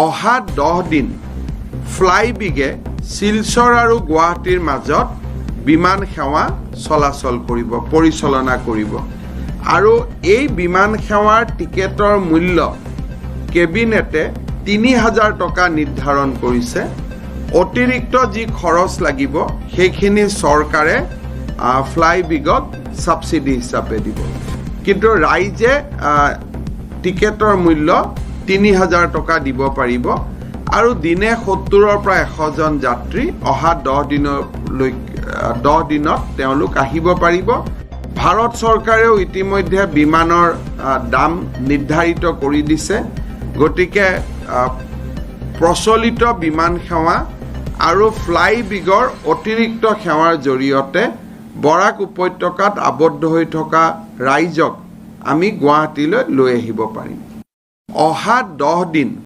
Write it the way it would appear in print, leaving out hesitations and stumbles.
অহা 10 দিন ফ্লাইবিগে শিলচৰ আৰু গুৱাহাটীৰ মাজত বিমান সেৱা চলাচল কৰিব, পৰিচালনা কৰিব আৰু এই বিমান সেৱাৰ টিকেটৰ মূল্য কেবিনেটে 3000 টকা নিৰ্ধাৰণ কৰিছে। অতিৰিক্ত যি খৰচ লাগিব, সেইখিনি চৰকাৰে ফ্লাইবিগক ছাবচিডি হিচাপে দিব। কিন্তু ৰাইজে টিকেটৰ মূল্য 3000 টকা দিব পাৰিব আৰু দিনে 70ৰ পৰা 100জন যাত্ৰী অহা 10 দিনলৈ, 10 দিনত তেওঁলোক আহিব পাৰিব। ভাৰত চৰকাৰেও ইতিমধ্যে বিমানৰ দাম নিৰ্ধাৰিত কৰি দিছে। গতিকে প্ৰচলিত বিমান সেৱা আৰু ফ্লাইবিগৰ অতিৰিক্ত সেৱাৰ জৰিয়তে বৰাক উপত্যকাত আবদ্ধ হৈ থকা ৰাইজক আমি গুৱাহাটীলৈ লৈ আহিব পাৰিম। অহা 10 দিন